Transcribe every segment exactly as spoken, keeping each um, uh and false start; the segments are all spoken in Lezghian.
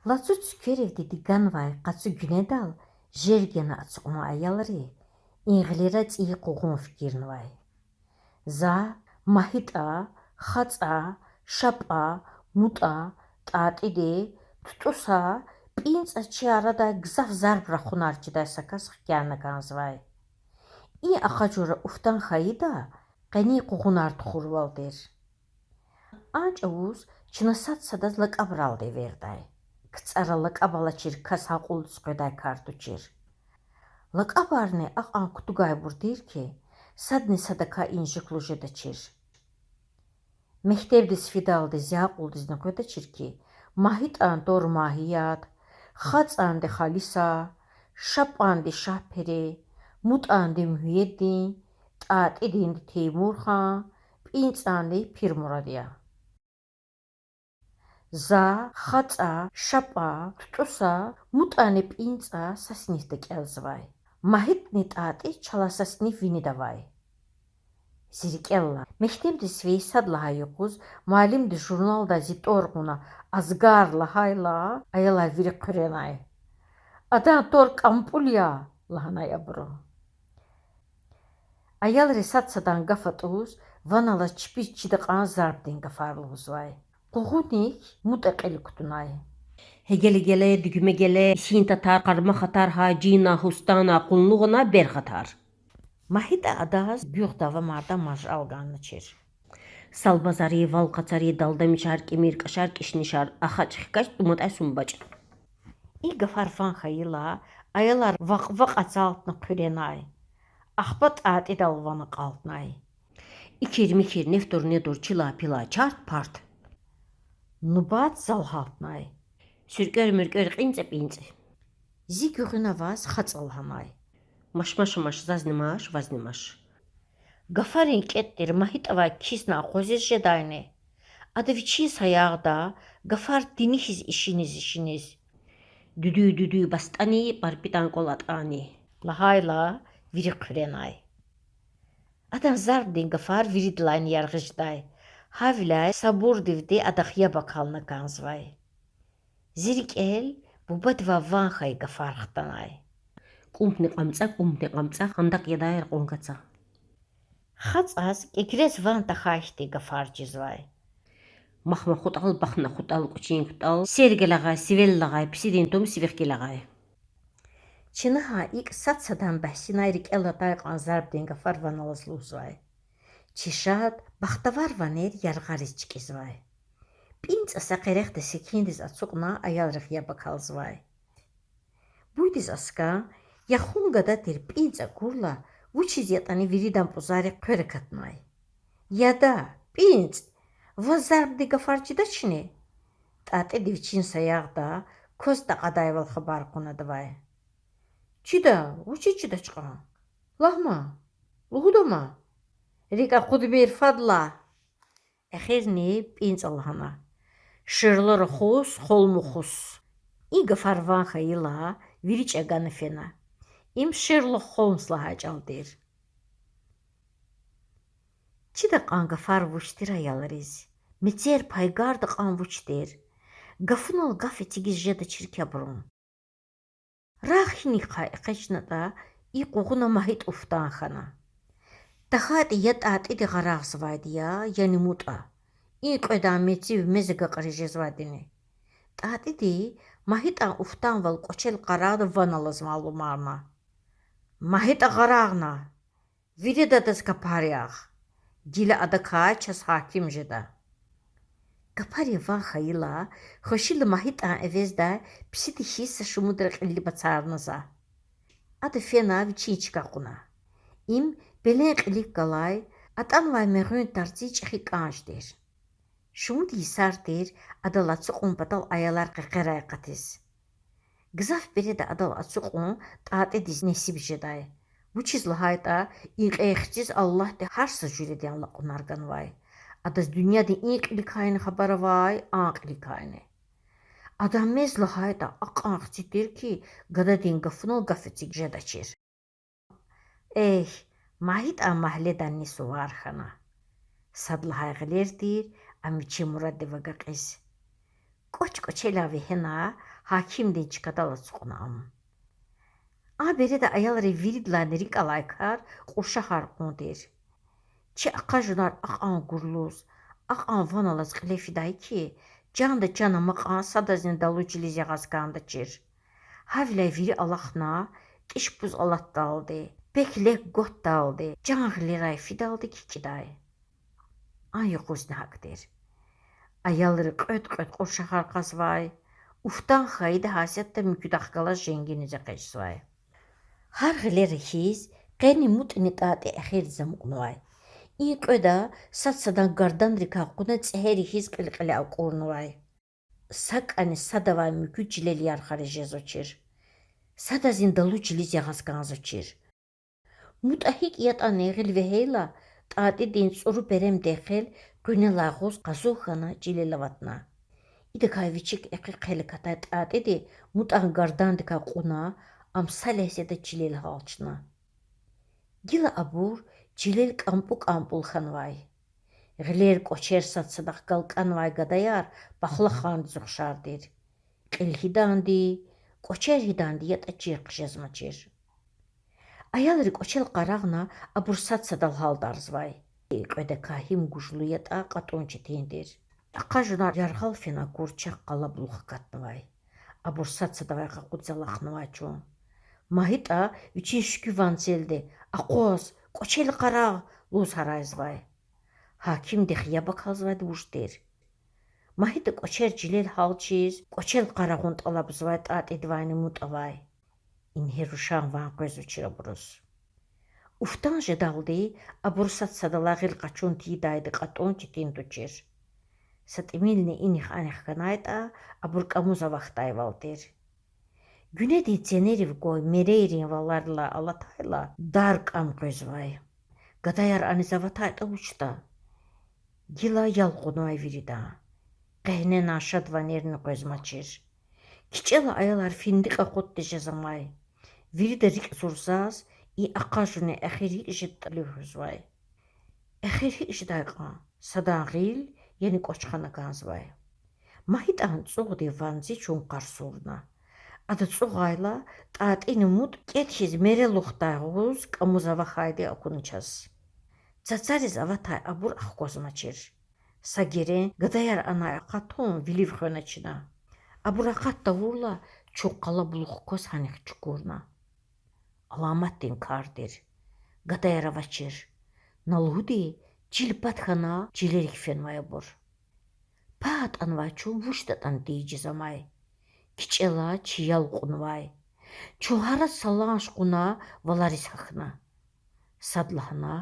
Лацу цуькверивди диганвай къацу гуьнедал жергена ацукьнавай аялри и гъилера цӀийи къугъун фикирнавай. За, МагьитӀа, ХацӀа, ШапӀа, МутӀа, ТӀатӀиди, ТутӀуса, ПӀинцӀа чи арадай гзаф зарб рахунар чидай са кас хкяна кӀанзавай. И акъажунра уфтан хьайида, къени къугъунар тухурвал тир. А чӀавуз чна сад-садаз лакӀабралди эвердай. КцӀара лакӀаб алачир кас акьулдиз къведай кар тушир. ЛакӀабарни акьван кутугайбур тир хьи, садни садакай инжиклу жедачир. Мектебдиз фидалди зи акьулдизни къведачир хьи, МагьитӀан тӀвар Магьият, ХацӀанди Халиса, ШапӀанди Шагьпери, МутӀанди Муьгьуьддин, ТӀатӀидинди Теймурхан, ПӀинцӀанди Пирмурад я. За, ХацӀа, ШапӀа, ТутӀуса, МутӀани ПӀинцӀа са синифда кӀелзавай. МагьитӀни ТӀатӀи чалай са синиф винида авай. Зи рикӀелай, мектебдиз фейи сад лагьай юкъуз муаллимди журналдай зи тӀвар кьуна Азгар лагьайла, аялар вири хъуьренай. Адан тӀвар КӀампӀул я лагьанай абуру. Аялри сад-садан гаф атӀуз, ван алаз чпиз чида кьван зарбдин гафар лугьузвай. Къугъуник МутӀа кьил кутунай. Гьегеле-геле, дуьгме геле, син татар, къарма хатар, гьа жина, гьустана, къуллугъна, бер хатар. МагьитӀа адаз гуьгъ давамарда мажал ганачир. Салбазари, вал къацари, далдамишар, кӀимир кӀашар, кӀишнишар, ахач-хкач, тӀуматӀай сумбач. И гафар ван хьайила, аялар вакъ-вакъ ацалтна хъуьренай. Ахпа ТӀатӀидал ван акьалтнай. Икир-микир, нефтур-недур, чилай-пилай, чарт-парт. Нубат зал гьалтнай. СуьркӀвер-муьркӀвер, кьинцӀи-пӀинцӀи. Зи гуьгъуьна ваз ХацӀа лагьанай. Машмашамаш, зазни маш, вазни маш. Гафарин кӀетӀ тир МагьитӀавай кхьизна акъвазиз жедайни? Ада вичин саягъда гафар тини хьиз ишиниз-ишиниз: дуьдуь-дуьдуь бастӀани, парпитӀан кӀвал атӀани,— лагьайла, вири хъуьренай. Адан зарбдин гафар виридалайни яргъи жедай. Гьавиляй сабурдивди адахъ яб акална кӀанзавай. Зи рикӀел бубадивай ван хьайи гафар хтанай: КӀумпни кьамцӀа, кӀумпни кьамцӀа, хандакь ядай ракьун каца. ХацӀаз кӀекрез ван тахьай хьтин гафар чизвай: махма хутӀал, бахна хутӀал, кӀучин кутӀал, сергел агъай, сивел лагъай, писидин тум сивихъ гилагъай. Чна гьа икӀ сад-садан бяхсинай рикӀел атай кьван зарбдин гафар ван алаз лугьузвай. Чи шад, бахтавар ванер яргъариз чкӀизвай. ПӀинцӀа са къерехда секиндиз ацукьна аялрихъ яб акалзавай. Буйдиз аскӀан, яхун гада тир ПӀинцӀ акурла, вучиз ятӀани виридан пӀузаррик хъвер акатнай. Яда, ПӀинцӀ, ваз зарбдин гафар чидачни? ТӀатӀиди вичин саягъда кваз такьадайвал хабар кьуна адавай. Чида, вучиз чидач кьван? Лагь ман, лугьуда ман. РикӀ акъудмир, фадлай. Эхирни ПӀинцӀа лагьана: Ширла рахус, холм ухус. И гафар ван хьайила, вири чӀагана фена. Им Шерлок Холмс лагьай чӀал тир. Чида кьван гафар вуч тир аялриз, мецер пайгарда кьван вуч тир. Гафунал гаф эцигиз жедачир хьи абурун. Рагъ гьиникай экъечӀнатӀа, и къугъуна МагьитӀ уфтан хьана. ТахьайтӀа я ТӀатӀиди къарагъзавайди я, яни МутӀа. И кьведан мецив мез агакьариз жезвайдини. ТӀатӀиди МагьитӀан уфтанвал кӀвачел къарагъна ван алаз малумарна: МагьитӀа къарагъна! Вирида адаз капар ягъ. Гила адакай чаз гьаким жеда. Капарин ван хьайила, хвешила МагьитӀан эвездай писиди хьиз са шумудра кьилив бацарна за. Ада фена вичин чка кьуна. Им пелен кьилик галай, атӀанвай мегъуьн тарцин чӀехи кӀанж тир. Шумуд йисар тир адал ацукьун патал аялар къекъерай акъатиз. Гзаф береда адал ацукьун ТӀатӀидиз несиб жедай. Вучиз лагьайтӀа и кьей хциз Аллагьди гьар са жуьредин алакьунар ганвай. Адаз дуьньядин и кьиликайни хабар авай, а кьиликайни. Адан мез лагьайтӀа акьван хци тир хьи, гададин гафунал гаф эциг жедачир. Эхь, МагьитӀан магьледани сувар хьана. Сад лагьай гъилер тир ам вичин мураддив агакьиз. КӀвач-кӀвачелай вегьена, гьакимдин чкадал ацукьна ам. А береда аялри виридалайни рикӀ алай кар кьуршахар кьун тир. Чи акъажунар акьван гурлуз, акьван ван алаз кьиле фидай хьи, чанда чан амакьван садазни далу чилиз ягъаз кӀандачир. Гьавиляй вири алахьна, тӀиш-пуз алатдалди, пек-лек гватдалди, чан гъилерай фидалди кикӀидай. А юкъузни гьакӀ тир. Аялри кьвед-кьвед кьуршахар кьазвай, уфтан хьайиди гьасятда муькуьдахъ галаз женгиниз экъечӀзавай. Гьар гъилера хьиз, къени МутӀни ТӀатӀи эхирдиз амукьнавай. И кьведа сад-садан гарданрикай кьуна цӀегьери хьиз кьил-кьиле акӀурнавай. СакӀани садавай муькуьд чилел ярхариз жезвачир. Садазни далу чилиз ягъаз кӀанзавачир. МутӀа гьикӀ ятӀани гъил вегьейла, ТӀатӀидин цӀуру перемдин хел къуьнелай агъуз къазун хьана чилел аватна. Идакай вичик экъи хъел акатай ТӀатӀиди МутӀан гардандикай кьуна, ам са легьзеда чилел гьалчна. Гила абур чилел кӀампӀу-кӀампӀул хьанвай. Гъилер, кӀвачер сад-садахъ галкӀанвай гадаяр пахлахандиз ухшар тир. Кьил гьиданди, кӀвачер гьиданди ятӀа чир хъжезмачир. Аялри кӀвачел къарагъна, абур сад-садал гьалдарзавай. И кьведакай гьим гужлу ятӀа кьатӀун четин тир. Акъажунар яргъал фена акур чахъ къалабулух акатнавай. Абур сад-садавай къакъудиз алахънавай чун. МагьитӀа вичин шуькӀуь ванцелди: «Акъваз, кӀвачел къарагъ!» лугьуз гьарайзавай. Гьакимдихъ яб акалзавайди вуж тир. МагьитӀа кӀвачер чилел гьалчиз, кӀвачел къарагъун тӀалабзавай ТӀатӀидивайни МутӀавай. Ингье рушан ван къвезвачир абуруз. Уфтан жедалди абуру сад-садалай гъил къачун тийидайди кьатӀун четин тушир. Са тӀимилни инихъ-анихъ хьанайтӀа, абур кӀамуз авахьдайвал тир. Гуьнедин ценерив гвай мерейрин валарилай алатайла, дар кӀам къвезвай. Гадаяр аниз аватайтӀа вучда? Гила ял кьунвай вирида. Къегьнена шад ванерни къвезмачир. КичӀела аялар финдикь акъуд тежез амай. Вирида рикӀ зурзаз, и акъажуни эхир гьикӀ жедатӀа лугьузвай. Эхир гьикӀ жедай кьван, садан гъил, яни кӀвач хана кӀанзавай. МагьитӀан цӀугъдин ванци чун къарсурна. Ада цӀугъайла, ТӀатӀини МутӀ кӀед хьиз мерелухдай гъуз кӀамуз авахьайди акуна чаз. Цацариз аватай абур ахквазмачир. Са герен гадаяр анай акъатун вилив хвена чна. Абур акъат тавурла, чун къалабулух кваз гьанихъ чукурна. Аламатдин кар тир. Гадаяр авачир. На лугьуди, чил пад хьана, чилерик фенвай абур. Пагь атӀанвай чун вучдатӀани тийижиз амай. КичӀела чи ял кьунвай. Чун гьарад са ланш кьуна, валариз гьахьна. Садлагьана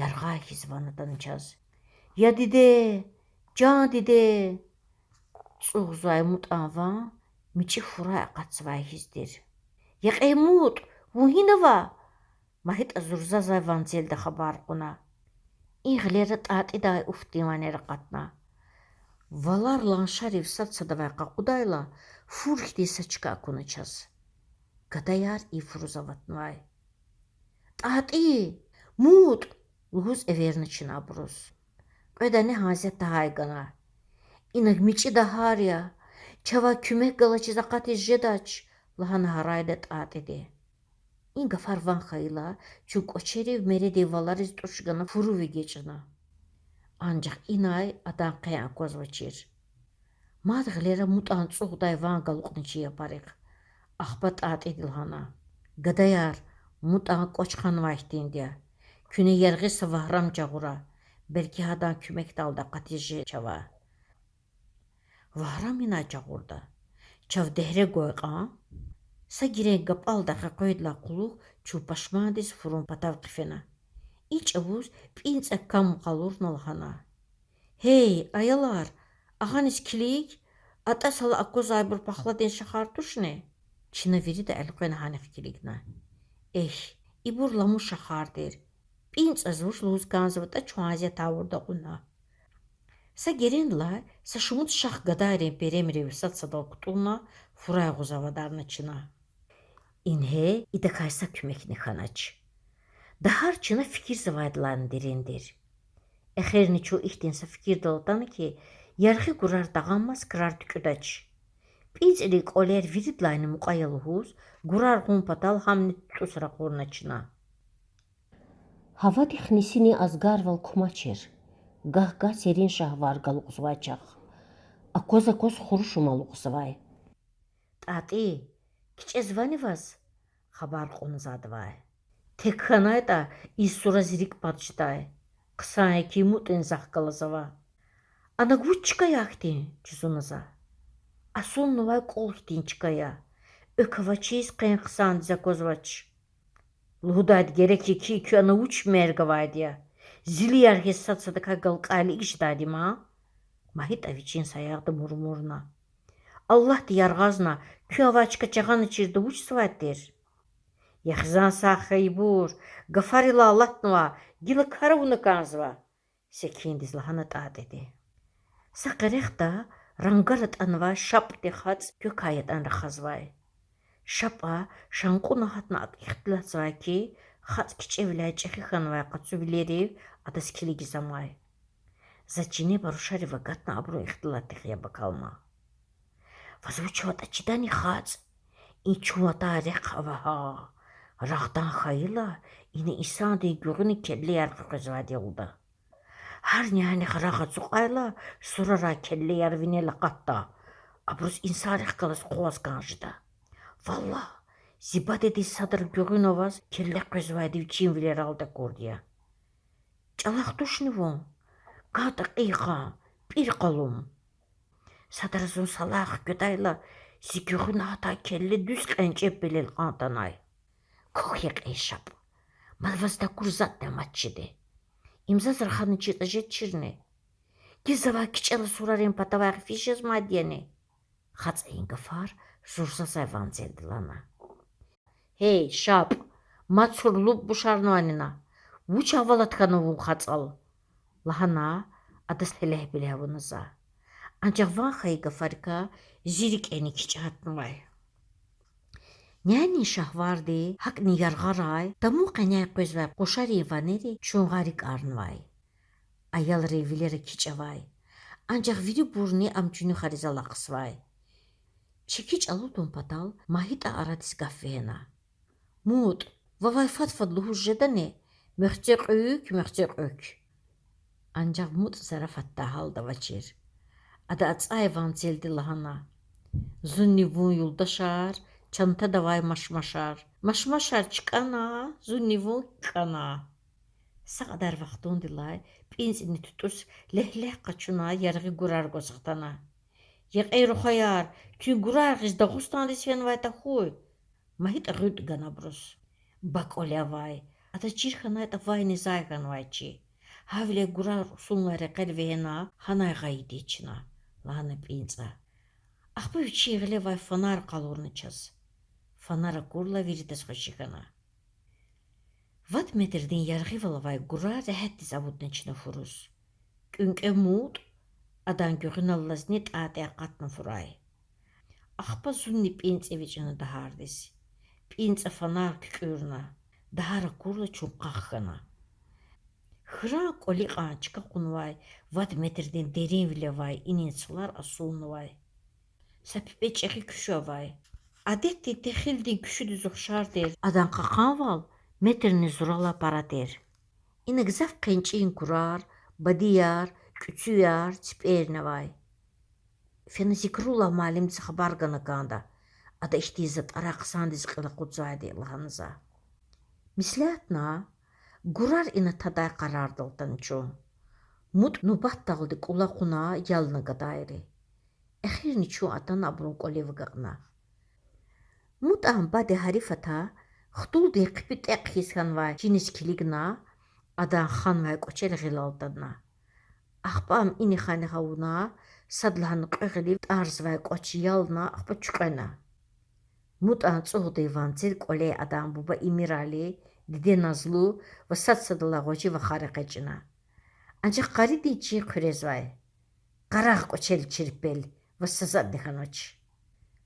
яргъай хьиз ван атана чаз. Я диде! Чан диде! ЦӀугъзавай МутӀан ван мичӀи фурай акъатзавай хьиз тир. Я кьей МутӀ, вун гьинава? МагьитӀа зурзазвай ванцелди хабар кьуна. И гъилера ТӀатӀидай уфтин ванер акъатна. Валар ланшарив сад-садавай къакъудайла, фур хьтин са чка акуна чаз. Гадаяр и фуруз аватнавай. ТӀатӀи! МутӀ! лугьуз эверна чна абуруз. Кьведани гьасятда гьай гана. Инаг мичӀи дагьар я, чавай куьмек галачиз акъатиз жедач,— лагьана гьарайда ТӀатӀиди. И гафар ван хьайила, чун кӀвачерив мередин валариз тӀуш гана фурув эгечӀна. Анжах инай адан къен аквазвачир. Мад гъилера МутӀан цӀугъдай ван галукьна чи япарихъ. Ахпа ТӀатӀиди лагьана: Гадаяр, МутӀан кӀвач ханвай хьтинди я. Куьне яргъи са вагьрам жагъура, белки гьадан куьмекдалди акъатиз жеда чавай. Вагьрам инай жагъурда? Чав дегьре гвай кьван? Са герен гапӀалдай къекъвейдалай кьулухъ чун пашмандиз фурун патав хъфена. И чӀавуз ПӀинцӀа кам къалурна лагьана: Гьей, аялар, агъаниз килиг, атӀа сала аквазвайбур пахладин шахар тушни? Чна вирида элкъвена гьанихъ килигна. Эхь, ибур ламу шахар тир. ПӀинцӀаз вуч лугьуз кӀанзаватӀа чун азият тавурда акьуна. Са герендилай са шумуд шахъ гадайрин перемрив сад-садал кутӀунна, фурай агъуз авадарна чна. Ингье идакай са куьмекни хьанач. Дагьар чна фикирзавайдалайни дерин тир. Эхирни чун ихьтин са фикирдал атана хьи, Яргъи гурар тагъамаз крар туькӀуьдач. ПӀинцӀрин кӀвалер виридалайни мукьва я лугьуз, гурар гъун патал гьамни тутӀус ракъурна чна. Гьавадихъ нисинин азгарвал кумачир. Гагь-гагь серин шагьвар галукьзавай чахъ. Акваз-акваз хурушум алукьзавай. ТӀатӀи, кичӀезвани ваз? Хабар кьуна за адавай. Тек хьанайтӀа, и сура зи рикӀ пад жедай. Хъсан я хьи, МутӀни захъ галаз ава. Ана вуч чка я ахьтин? жузуна за. Асуннавай кӀул хьтин чка я. Экв авачиз къен хъсандиз аквазвач. Лугьудайди герек я хьи, куьн ана вуч мерг авайди я? Зили яргъиз сад-садакай галкӀайла икӀ жедайди я ман. МагьитӀа вичин саягъда мурмурна: Аллагьди яргъазна, куьн авай чка жагъаначиртӀа вучзавайди тир? Я хизан, сагъ хьайибур, гафарилай алатнава, гила кар авуна кӀанзава, секиндиз лагьана ТӀатӀиди. Са къерехда рангар атӀанвай ШапӀди ХацӀ квекай ятӀани рахазвай. ШапӀа шанкьуна гьатна акӀ ихтилатзавай хьи, ХацӀ кичӀевиляй чӀехи хьанвай къацу вилерив адаз килигиз амай. За чинеба рушарив агатна абурун ихтилатдихъ яб акална. Ваз вуч аватӀа чидани, ХацӀ? И чун атай рехъ ава гьа. Рагъдан хьайила, ина инсандин гуьгъуьна келлеяр къекъвезвайди я лугьуда. Гьар нянихъ рагъ ацукьайла, сурарай келлеяр винел акъатда. Абуруз инсанрихъ галаз къугъваз кӀан жеда. Валлагь, зи бадедиз садра гуьгъуьна аваз келле къвезвайди вичин вилералди акурди я. ЧӀалахъ тушни вун? КӀантӀа кьин йикъан, пӀир къалун. Садра зун салай хкведайла, зи гуьгъуьна гьатай келле дуьз кьенчӀеб белел кьан атанай. Квахь я кьин, ШапӀ. Мад ваз такур затӀни амачиди. Им заз раханачиртӀа жедачирни? Гила завай кичӀела сурарин патавай гъвечӀи жезмайди яни? ХацӀа и гафар зурзазай ванцелди лагьана. Гьей, ШапӀ, мад сур луб бушарнавани на? Вуч агьвалат хьана вун ХацӀал? лагьана, адаз телегь-белегь авуна за. Анжах ван хьайи гафарикай зи рикӀени кичӀе гьатнавай. Нянин шагьварди, гьакӀни яргъарай, тамун къеняй къвезвай къушарин ванери чуьнгъа рикӀарнавай. Аялрин вилера кичӀ авай. Анжах вирибурни ам чуьнуьхариз алахъзавай. Чи кичӀ алудун патал МагьитӀа арадиз гаф вегьена: МутӀ, вавай фад-фад лугьуз жедани? Мехцекьуьк, мехцекьуьк. Анжах МутӀ зарафатдай гьалда авачир. Ада ацӀай ванцелди лагьана: Зунни вун юлдашар, чантада авай машмашар. Машмашар чкӀана, зунни вун кӀана. Са кьадар вахтундилай ПӀинцӀини ТутӀус легь-легь къачуна яргъи гурар гваз хтана. Я кьей рухваяр, куьн гурар гъиз Дагъустандиз фенвай тахьуй? МагьитӀа гъуьтӀ гана абуруз. Ба кӀвале авай. Адаз чир хьанайтӀа, вайни зай хьанвай чи. Гьавиляй гурар усунлай рекьел вегьена, гьанай гъайиди чна, лагьана ПӀинцӀа. Ахпа вичин гъиле авай фанар къалурна чаз. Фанар акурла виридаз хвеши хьана. Вад метрдин яргъивал авай гурар регьятдиз авудна чна фуруз. КӀуьнкӀве МутӀ, адан гуьгъуьналлазни ТӀатӀи акъатна фурай. Ахпа зунни ПӀинцӀ эвичӀна дагьардиз. ПӀинцӀа фанар куькӀуьрна. Дагьар акурла чун къах хьана. Хьран кӀвале кьван чка кьунвай, вад метрдин деринвиле авай инин цлар асуннавай. Са пипӀе чӀехи куьшуь авай. Адетдин техилдин куьшуьдиз ухшар тир, адан кьакьанвал метрни зуралай пара тир. Ина гзаф къенчӀин гурар, бадияр, кӀуьцуьяр, ципӀерни авай. Фена Зикруллагь муаллимдиз хабар гана кӀанда, ада ихьтин затӀарай хъсандиз кьил акъудзавайди я, лагьана за. Меслятна, гурар ина тадай къарардал атана чун. МутӀ нубатдалди кӀула кьуна ялна гадайри. Эхирни чун атана абурун кӀвалев агакьна. МутӀан баде Гьарифата хтулдин хъипи тӀекь хьиз хьанвай чиниз килигна, адан ханвай кӀвачел гъил алтадна. Ахпа ам инихъ-анихъ авуна, садлагьана кьве гъилив тӀарзавай кӀвач ялна, ахпа чуькьвена. МутӀан цӀугъдин ванцел кӀвале адан буба Имирали, диде Назлу ва сад-садалай гъвечӀи вахар экъечӀна. Анжах къаридин чин хъуьрезвай. Къарагъ кӀвачел, чирпел, ваз са затӀни хьанвач.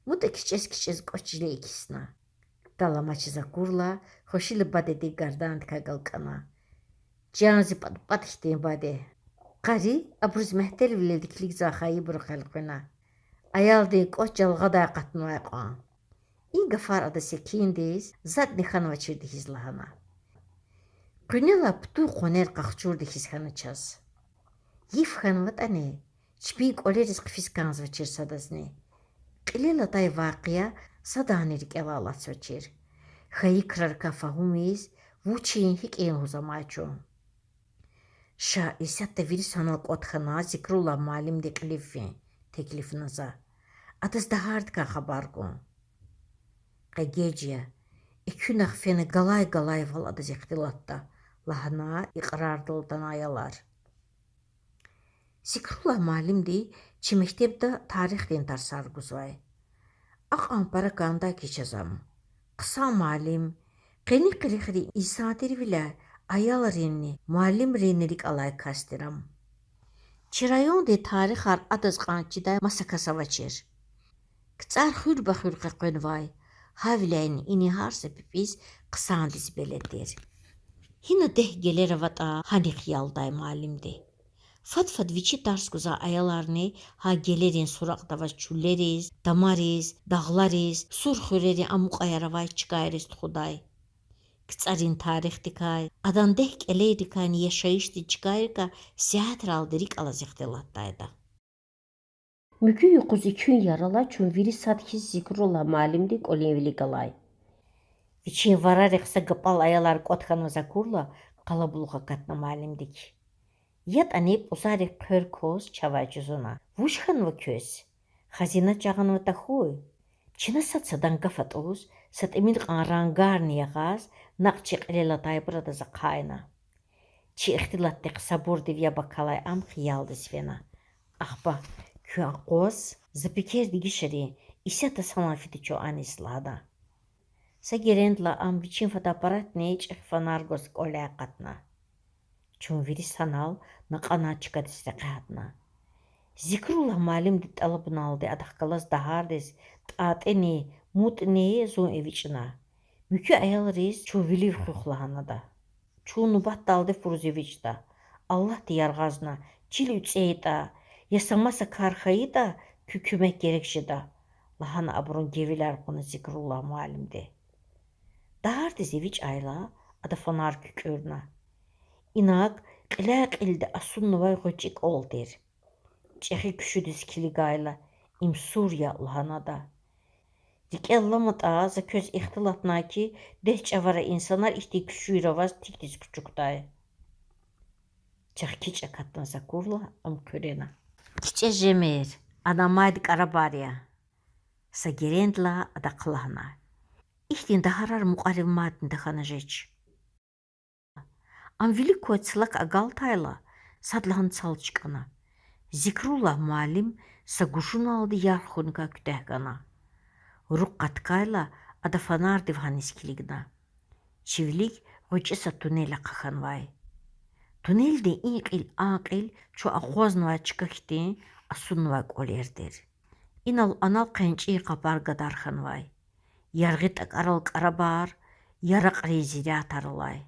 МутӀа кичӀез-кичӀез кӀвач жиле экисна. Тал амачиз акурла, хвешила бадедин гардандикай галкӀана. Чан зи пӀатӀ-пӀатӀ хьтин баде. Къари абуруз мягьтелвилелди килигзавай хайибурухъ элкъвена. Аялдин кӀвач жалгъадай акъатнавай кьван. И гафар ада секиндиз, затӀни хьанвачирди хьиз лагьана. Къуьнелай пуд къванер къахчурди хьиз хьана чаз. Йиф хьанватӀани, чпин кӀвалериз хъфиз кӀанзавачир садазни. Кьилел атай вакъия садани рикӀелай алатзавачир. Хьайи крарикай фагьумиз, вучин, гьикӀин лугьуз амай чун. Ша, исятда вири санал кӀватӀ хьана Зикруллагь муаллимдин кьилив фин теклифна за. Адаз дагьардикай хабар гун. Къе геж я, экуьнахъ фена галай-галайвал адаз ихтилатда, лагьана икьрардал атана аялар. Зикруллагь муаллимди чи мектебда тарихдин тарсар гузвай. Акьван пара кӀандай хьи чаз ам. Хъсан муаллим, къени къилихрин инсан тирвиляй аялринни, муаллимринни рикӀ алай кас тир ам. Чи райондин тарихар адаз кьван чидай маса кас авачир. КцӀар хуьр-бахуьр къекъвенвай, гьавиляйни ина гьар са пипӀиз хъсандиз белед тир. Гьина дегь гелер аватӀа, гьанихъ ялдай муаллимди. Фад-фад вичи тарс гузвай аяларни гьа гелерин суракьда аваз чуьллериз, дамариз, дагълариз, сур хуьрерин амукьаяр авай чкайриз тухудай. КцӀарин тарихдикай, адан дегь кӀелейрикайни яшайишдин чкайрикай сятералди рикӀ алаз ихтилатдайда. Муькуь юкъуз экуьнар алай чун вири сад хьиз Зикруллагь муаллимдин кӀвалин вилик галай. Вичин варарихъ са гапӀал аялар кӀватӀ хьанваз акурла, къалабулух акатна муаллимдик. ЯтӀани пӀузаррик хъвер кваз чавай жузуна: Вуж хьанва квез? Хазина жагъанва тахьуй? Чна сад садан гаф атӀуз, са тӀимил кьван рангарни ягъиз, накь чи кьилел атайбур адаз ахъайна. Чи ихтилатдихъ сабурдив яб акалай ам хиялдиз фена. Ахпа, куьн акъваз, за пекер дегишарин, исятда санал фида чун аниз, лагьана. Са герендилай ам вичин фотоаппаратни чӀехи фонар гваз кӀваляй акъатна. Чун вири санал накьана чкадиз рекье гьатна. Зикруллагь муаллимдин тӀалабуналди адахъ галаз дагьардиз тӀатӀени, мутӀни зун эвичӀна. Муькуь аялриз чун вилив хуьх лагьана ада. Чун нубатдалди фуруз эвичӀда. Аллагьди яргъазна, чил уьцӀейтӀа, я са маса кар хьайитӀа, куь куьмек герек жеда, лагьана абурун гевилар кьуна Зикруллагь муаллимди. Дагьардиз эвичӀайла, ада фонар куькӀуьрна. Инаг кьиляй-кьилди асуннавай гъвечӀи кӀвал тир. ЧӀехи куьшуьдиз килигайла, им сур я, лагьана ада. РикӀел аламатӀа, за квез ихтилатнай хьи, дегь чӀавара инсанар ихьтин куьшуьйра аваз тикдиз кучукдай. Чахъ кичӀ акатна Зикруллагь, ам хъуьрена. КичӀе жемир, ана майди кӀарабар я. Са герендилай ада ахълагьна. Ихьтин дагьарар мукьварив мадни тахьана жеч. Ам вилик квай цлак агалтайла, садлагьана цал чкӀана. Зикруллагь муаллим са гужуналди ярх хьуникай куьтягь гана. Руг къаткайла, ада фонардив гьаниз килигна. Чи вилик гъвечӀи са туннель ахъа хьанвай. Туннельдин и кьил, а кьил чун акъвазнавай чка хьтин асуннавай кӀвалер тир. Инал-анал хъенчӀин къапар гадар хьанвай. Яргъи тӀакӀарал кӀарабар, яракьрин зирятар алай.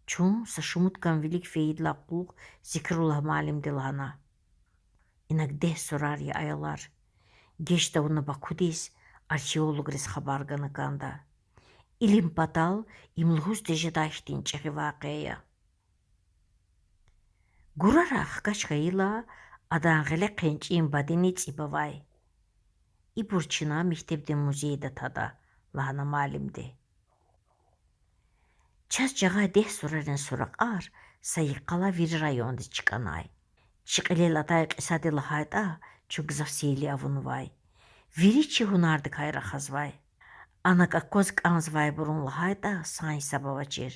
Чун са шумуд кам вилик фейидалай кьулухъ Зикруллагь муаллимди лагьана: Инаг дегь сурар я, аялар. Геж тавуна Бакудиз археологриз хабар гана кӀанда. Илим патал им лугьуз тежедай хьтин чӀехи вакъиа я. Гурарай хкаж хьайила, адан гъиле хъенчӀин бадени цӀиб авай. Ибур чна мектебдин музейда тада, лагьана муаллимди. Чаз жагъай дегь сурарин суракьар са йикъалай вири райондиз чкӀанай. Чи кьилел атай кьисади лагьайтӀа, чун гзаф сейли авунвай. Вири чи гьунардикай рахазвай. Анаг акваз кӀанзавайбурун лагьайтӀа, сан-гьисаб авачир.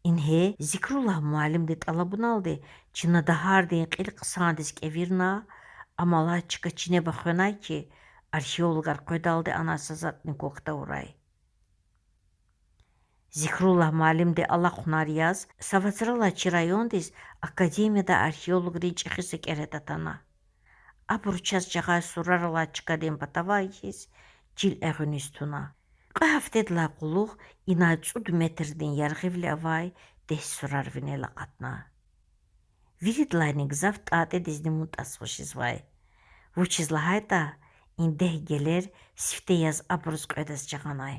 Ингье Зикруллагь муаллимдин тӀалабуналди чна дагьардин кьил хъсандиз кӀевирна, ам алай чка чинеба хвенай хьи, археологар къведалди анай са затӀни квахь тавурай. Зикруллагь муаллимди алахъунар яз, са вацралай чи райондиз академиядай археологрин чӀехи са кӀеретӀ атана. Абуру чаз жагъай сурар алай чкадин патавай хьиз чил эгъуьниз туна. Кьве гьафтедилай кьулухъ инай цӀуд метрдин яргъивиле авай дегь сурар винел акъатна. Виридалайни гзаф ТӀатӀидизни мутӀаз хушизвай. Вучиз лагьайтӀа и дегь гелер сифте яз абуруз кьведаз жагъанай.